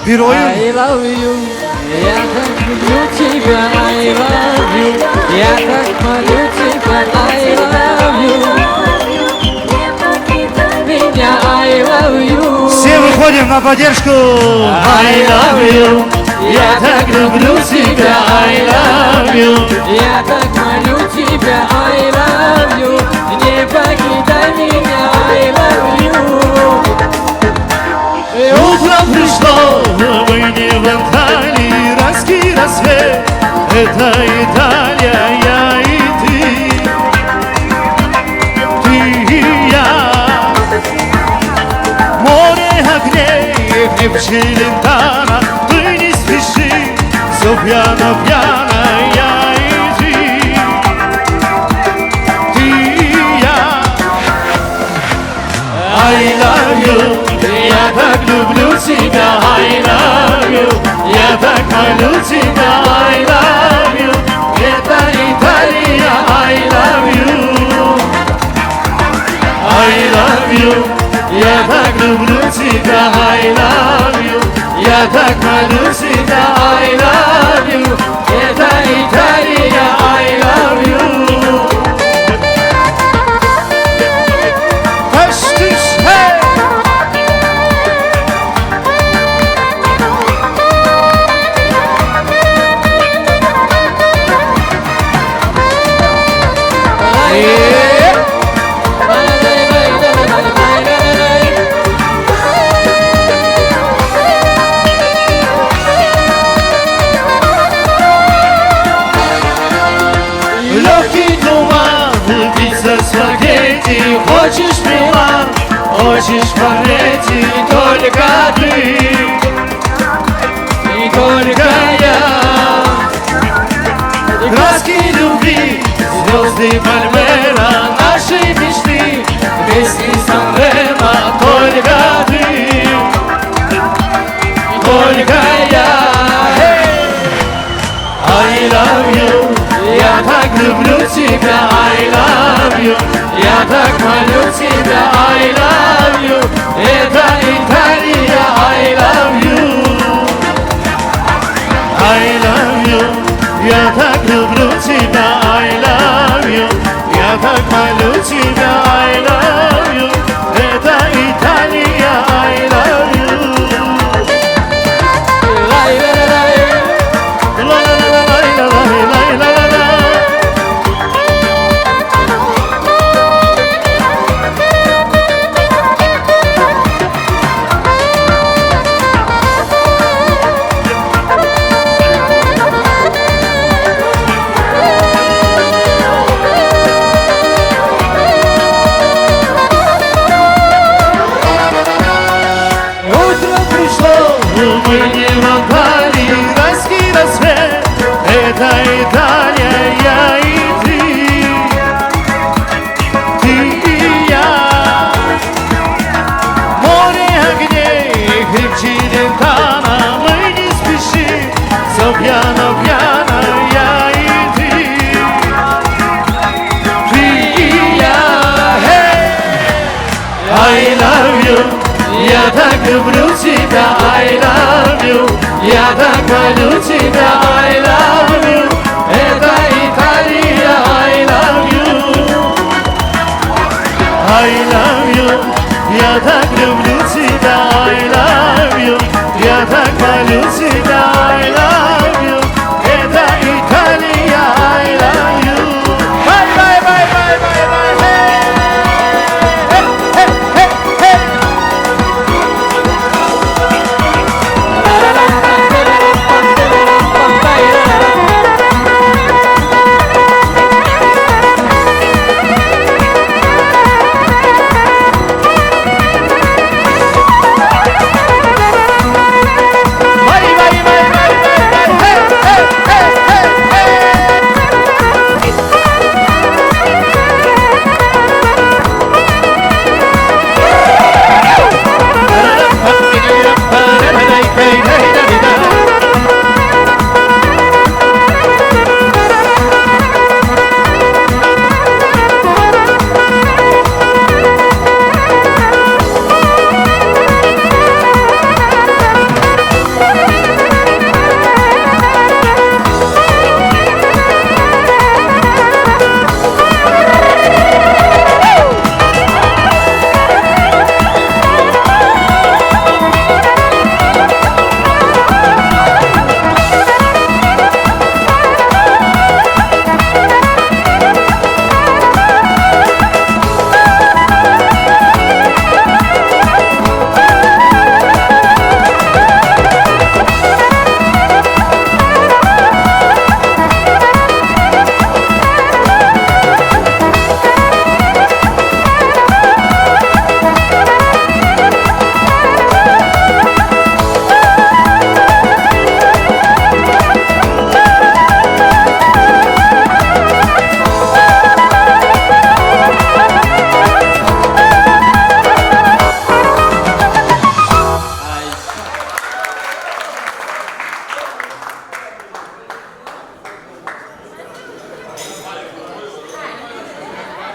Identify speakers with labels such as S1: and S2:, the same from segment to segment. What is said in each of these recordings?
S1: Bir oýun.
S2: I love you, я так люблю тебя, I love you, я так молю тебя, I love you, меня, I love you.
S1: Все выходим на поддержку. I love you. Я так люблю тебя. I love you.
S2: Я так молю тебя, I love you, не покидай меня, I love you.
S1: Утро пришло, мы не в Анталии, райский рассвет. Это Италия, я и ты. Ты и я. Море огней, в небе Челентано, мы не спешим, все пьяно, пьяно, я и ты. Ты и я. I love you, я так люблю тебя, I love you, я так молю тебя, I love you, это Италия, I love you, I love you, я так люблю тебя, I love you, я так молю тебя, I love you, это Италия, I love you. Taş düş, hey! Легкий туман, пицца спагетти. Хочешь Милан, хочешь Спагетти. Только ты и только я. Краски любви, звезды Пальмера. Наши мечты, песни Сан-Ремо. Только ты, только я. I love you, я так люблю тебя, I love you, я так молю тебя, I love you, это Италия, I love you, I love you, я так люблю тебя, I love you, я так молю тебя, I love you, это Италия, I love you. La la la la la la la la la la. Утро пришло, мы не в Анталии, райский рассвет, это Италия, я и ты, ты и я. Море огней, хрип Челентано, мы не спешим, все пьяно, пьяно, я и ты, ты и я. Hey! I love you, я так люблю тебя, I love you, я так молю тебя, I love you, это Италия, I love you, I love you, я так люблю тебя, I love you, я так молю тебя, I love you, это Италия, I love you. Bye, bye, bye, bye, bye, bye, hey, hey, hey, hey. Bye, bye, bye, bye.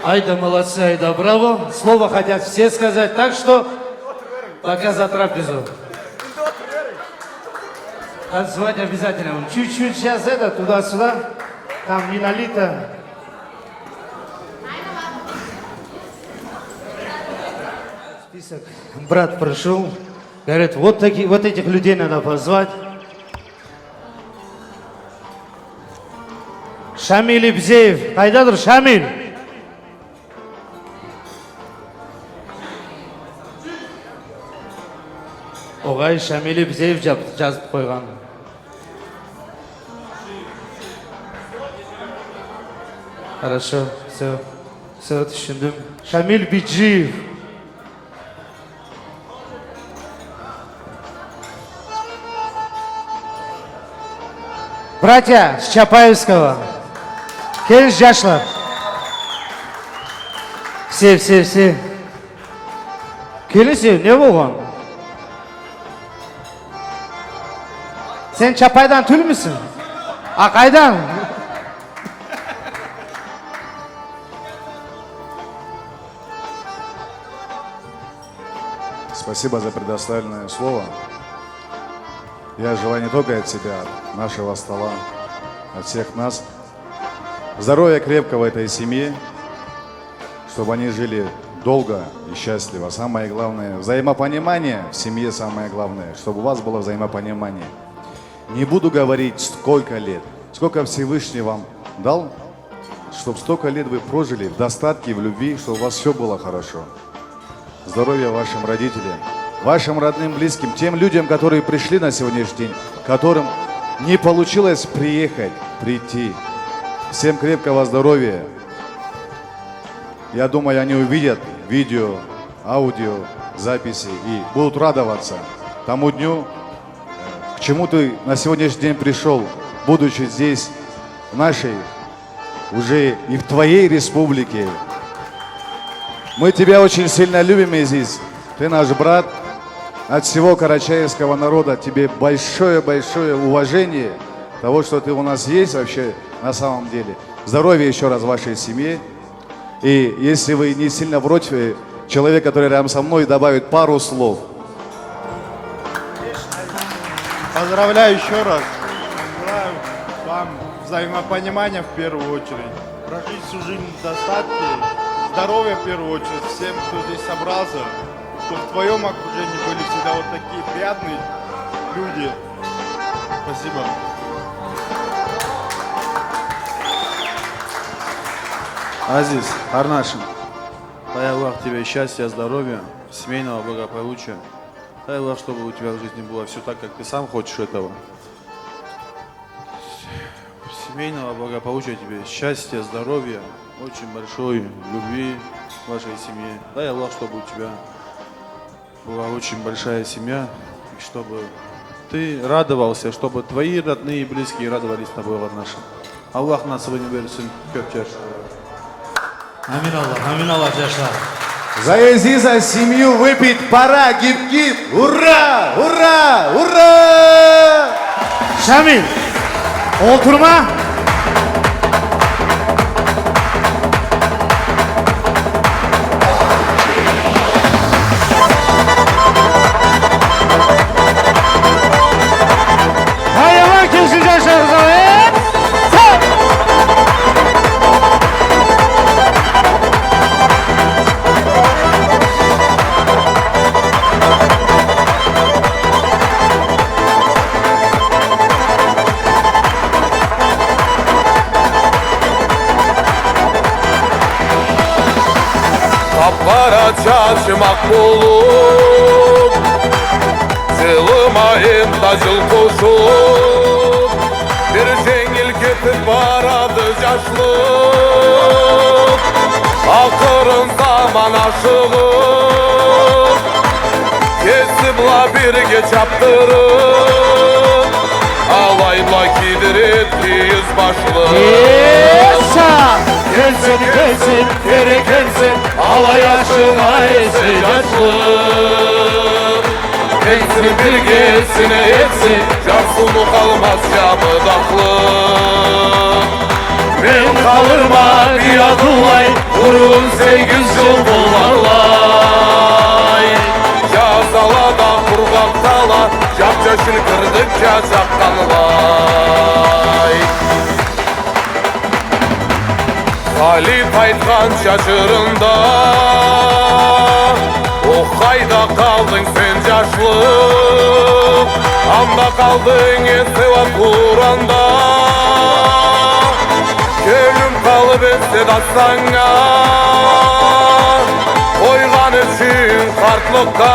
S1: Ayda молодцы, ayda bravo. Слово хотят все сказать, так что пока за трапезу. Танцевать обязательно. Чуть-чуть сейчас это, туда-сюда. Там не налито. Список. Брат прошел. Говорит, вот, такие, вот этих людей надо позвать. Шамиль Ибзеев. Кайдадыр Шамиль? Ogay Şamil Ibzeýew ýazyp goýgan. Хорошо, все, все düşündim. Şamil Bijiýew. Братья с Чапаевского. Keliň ýaşlar. Все, все, все. Keliň ne bolgan? Sen Çapaydan tülmüsün? A kaydan?
S3: Спасибо за предоставленное слово. Я желаю не только от себя, от нашего стола, от всех нас. Здоровья крепкого этой семье, чтобы они жили долго и счастливо. Самое главное, взаимопонимание в семье самое главное, чтобы у вас было взаимопонимание. Не буду говорить, сколько лет, сколько Всевышний вам дал, чтобы столько лет вы прожили в достатке, в любви, чтобы у вас все было хорошо. Здоровья вашим родителям, вашим родным, близким, тем людям, которые пришли на сегодняшний день, которым не получилось приехать, прийти. Всем крепкого здоровья. Я думаю, они увидят видео, аудио, записи и будут радоваться тому дню, к чему ты на сегодняшний день пришел, будучи здесь, в нашей, уже и в твоей республике. Мы тебя очень сильно любим, Изиз. Ты наш брат. От всего карачаевского народа тебе большое-большое уважение того, что ты у нас есть вообще на самом деле. Здоровья еще раз вашей семье. И если вы не сильно против, человек, который рядом со мной, добавит пару слов.
S4: Поздравляю еще раз. Желаю вам взаимопонимания в первую очередь. Прожить всю жизнь в достатке, здоровья в первую очередь всем, кто здесь собрался, чтобы в твоем окружении были всегда вот такие приятные люди. Спасибо.
S5: Азиз, Арнашин, дай Аллах тебе счастья, здоровья, семейного благополучия. Дай Аллах, чтобы у тебя в жизни было все так, как ты сам хочешь этого. Семейного благополучия тебе, счастья, здоровья, очень большой любви в вашей семье. Дай Аллах, чтобы у тебя была очень большая семья, и чтобы ты радовался, чтобы твои родные и близкие радовались тобой, Арнашин. Аллах nasibini bersin, köp ýaşa.
S1: Amin Allah, amin Allah ýaşlar.
S3: За Эзиза семью выпить пора, гип-гип! Ура! Ура! Ура!
S1: Şamil, oturma. Haýwan kesin ýaşlar. Hep!
S6: Qap-qara çaçmaq bolıp, Jylymaýyn-da jyl goşup, Bir jeňil ketip barady ýaşlyk. Akyryn zaman aşygyp, Kesip-la birge çapdyryp, Alaýyn-la kiýdirip kiýiz başlyk.
S1: Esa! Gelsin gelsin, geri gelsin, Ala ýaşyna etse ýaşlyk.
S6: Gelsin bir gelsin etsin, Jarsunu kalmaz camı daklı. Men kalyrma biagyllaý Gury on segiz jyl bolganlaý. Ýaz dalada, gurgak dala, Jap-jaşyl kirdikçe çakganlaý. Halyp aýtgança jyrynda, Oh, kaýda galdyň sen jaşlyk, Anda galdyň esewan guranda. Könlüm galyp etse dastaňa, Goýgany üçin kartlykda,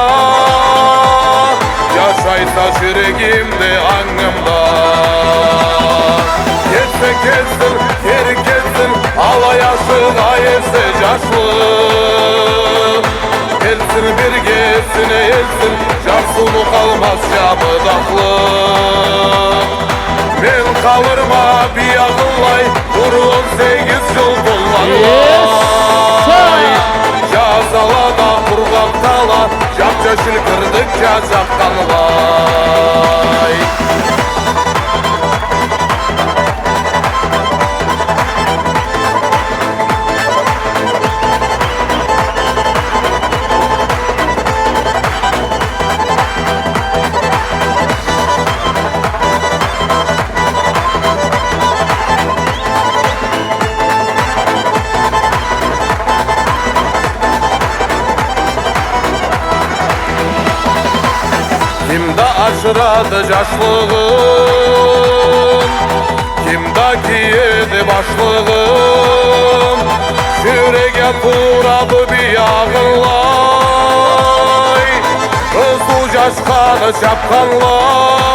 S6: Ýaşaýsa jüregimde, aňymda. Ketse ketsin, keri ketsin, Ala ýaşyga ýetse jaşlyk. Gelsin birgesine eltsin, Jar suwy galmaz jamy-daklyk. Men kalyrma biagyllaý, Gury on segiz jyl bolganlaý. Ýaz dalada, gurgak dala, Jap-jaşyl kirdikçe çakganlaý. Kimde aşyrady jaşlygyn, Kimde kiýedi başlygyn, Jürege turady biagyllaý, Gyzuw jaşkany çapganlaý,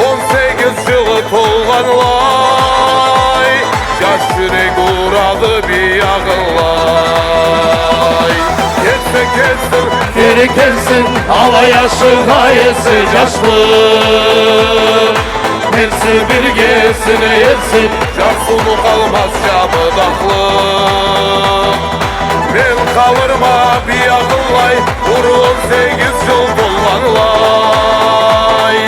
S6: On segiz jyly tolganlaý, Jaş jürek urady biagyllaý. Ketse ketsin,
S1: Keri kelsin, ala ýaşyga ýetse jaşlyk. Hersi birgesine ýetsin,
S6: Jar suwy galmaz jamy-daklyk. Men kalyrma biagyllaý, Gury on segiz jyl dolganlaý.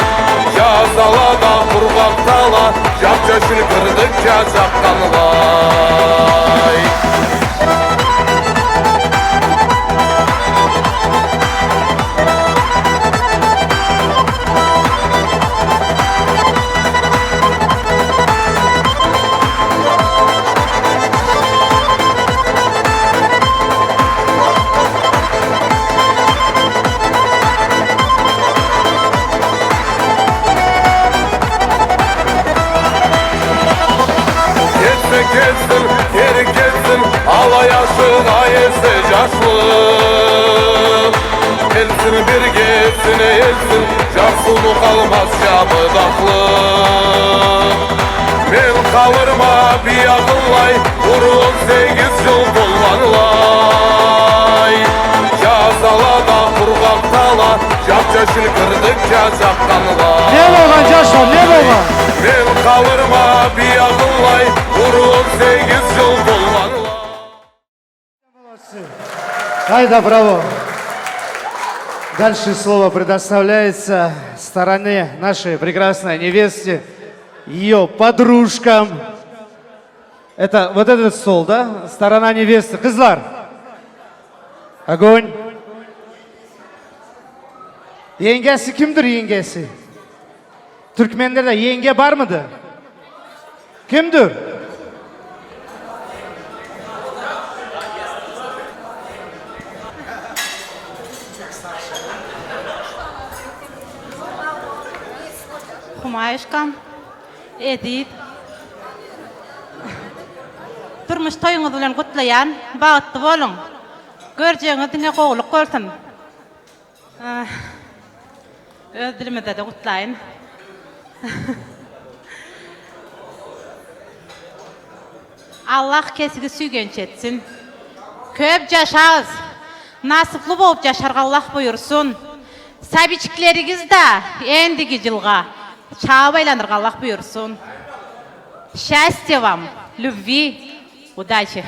S6: Ýaz dalada, gurgak dala, Jap-jaşyl kirdikçe çakganlaý. Ketse ketsin, keri ketsin, Ala ýaşyga ýetse jaşlyk. Eltsin birgesine eltsin, Jar suwy galmaz jamy-daklyk. Men kalyrma biagyllaý, Gury on segiz jyl dolganlaý. Ýaz dalada, gurgak dala, Jap-jaşyl kirdikçe çakganlaý.
S1: Ne bolgan jaşlar, ne bolgan?
S6: Men kalyrma biagyllaý, Gury on segiz jyl dolganlaý.
S1: Айда, браво! Дальше слово предоставляется стороне нашей прекрасной невесте, ее подружкам. Это вот этот стол, да? Сторона невесты. Кызлар. Огонь. Ýeňňesi kimdir ýeňňesi? Türkmenlerde ýeňňe barmydy? Kimdir?
S7: Humaýuşkam, Eziz. Durmuş toýuňyz bilen gutlaýan. Bagtly boluň. Görjegiňiz diňe gowulyk bolsun. Öz dilimizde-de gutlaýyn. Allah kesigi süýgenç etsin. Köp jaşagyz. Nasyply bolup jaşarga Allah buýursyn. Sabiçiklerigiz-de endigi jylga çaga baýlanyrga Allah buýursyn. Şastýa wam, lübwi, udaçi.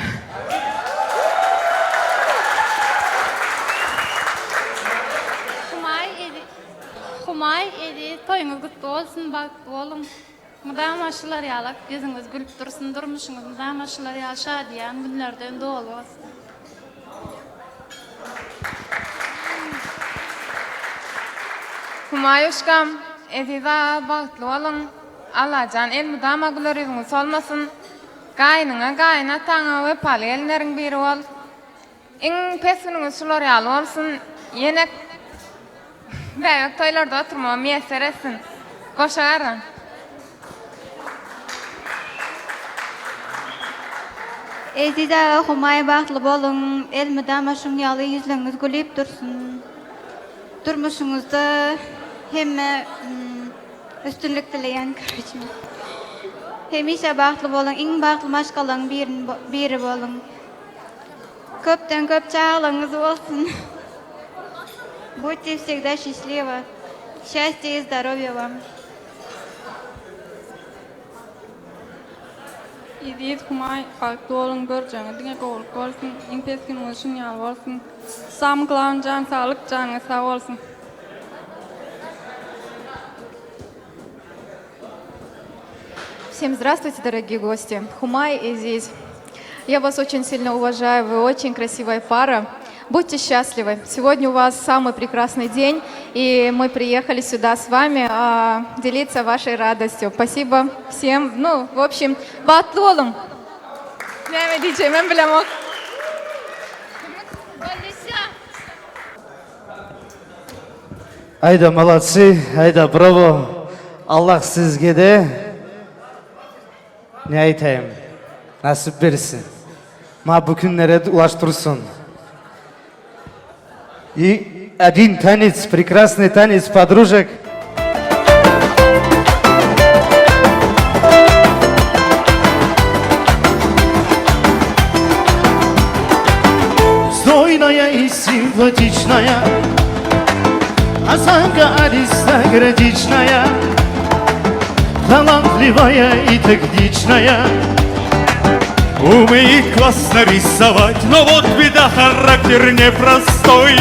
S8: Humaý Eziz Humaý Eziz toýuňyz gutly bolsun bagtly boluň. Mydama şular ýalak ýüzüňiz gülüp dursun, durmuşyňyz mydama şular ýaly şadyýan günlerden doly bolsun.
S9: Humaýuşkam, Eziz aga bagtly boluň, Allajan elmydama güler ýüzüňiz solmasyn. Gaýynyňa, gaýyn ataňa wepaly gelinleriň biri bol. Iň pes günüňiz şular ýaly bolsun. Ýene bäbek toýlarda oturmagy miýesser etsin. Goşa garran.
S10: Eziz aga Humaý bagtly boluň elmydama şuň ýaly ýüzleňiz gülip dursun durmuşyňyzda hemme üstünlik dileýän karoçe hemişe bagtly boluň iň bagtly maşgalaň biri boluň köpden köp çagalaňyz bolsun Будьте всегда счастливы счастья и здоровья вам.
S11: Eziz Humaý bagtly boluň görjegiňiz diňe gowulyk bolsun iň pes günüňiz şuň ýaly bolsun Samy glawny jan saglyk janyňyz sag bolsun.
S12: Всем здравствуйте, дорогие гости. Хумай и Зиз. Я вас очень сильно уважаю, вы очень красивая пара. Будьте счастливы. Сегодня у вас самый прекрасный день, и мы приехали сюда с вами а, делиться вашей радостью. Спасибо всем. Ну, в общем, bagtly boluň. Näme diýjegimem bilemok.
S1: Ayda молодцы, ayda bravo. Allah sizge de ne aýtaýyn, nasip bersin. Ma bu günlere ulaştırsyn. И один танец, прекрасный танец подружек.
S13: Стройная и симпатичная, Осанка аристократичная, Талантливая и тактичная.
S6: Умеет классно рисовать, но вот беда, характер непростой.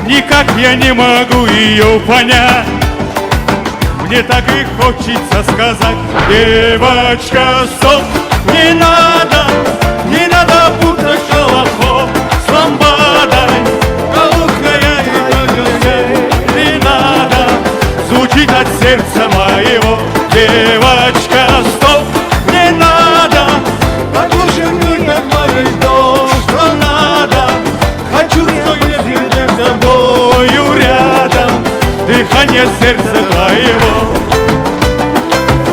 S6: Никак я не могу ее понять. Мне так и хочется сказать, девочка, стоп, не надо, не надо путать шалахо с ламбадой. Голубкая и не надо, звучит от сердца моего. Девочка, стоп, не надо, послушай меня, то, что надо. Хочу, с тобою рядом, дыхание сердца твоего.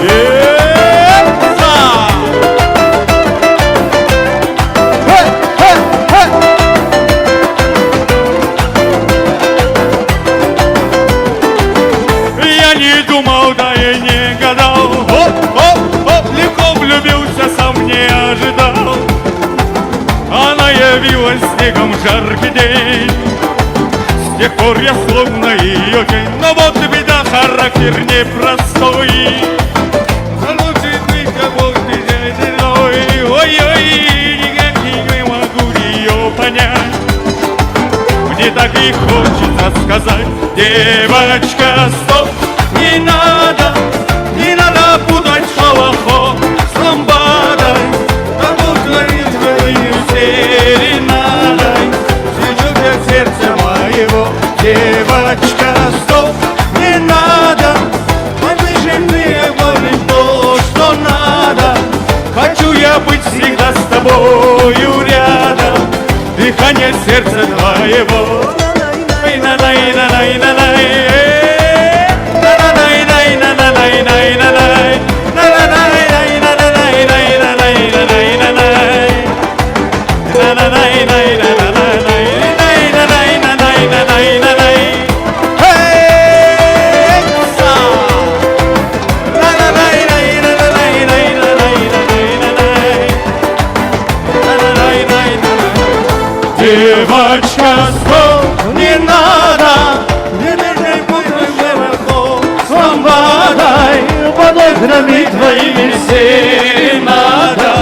S6: Епса! Я не думал, да и не гадал. Оп, оп, оп, легко влюбился, сам не ожидал. Она явилась снегом в жаркий день. С тех пор я словно ее тень. Но вот беда, характер непростой. Ой-ой, никак не могу ее понять. Мне так и хочется сказать, девочка, стоп, не надо, не надо путать шалахо с ламбадой. Серенадой, звучит сердце моего, девочка, стоп, не надо, Послыши мне говорит то, что надо. Хочу я быть всегда с тобою рядом, дыхание сердца твоего. Ай, на най на най на най, э, на на най най на на най най на най, на на най най на на най най на най на най на най. На на най най на на най най на най на най на най на най. Hey, sa. La la най най на на най най на най на най на най. На на най най на на. Девочка, стоп, не надо, не нужно путать с ламбадой, под окнами твоими серенада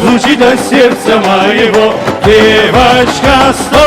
S6: звучит от сердца моего. Девочка, стоп.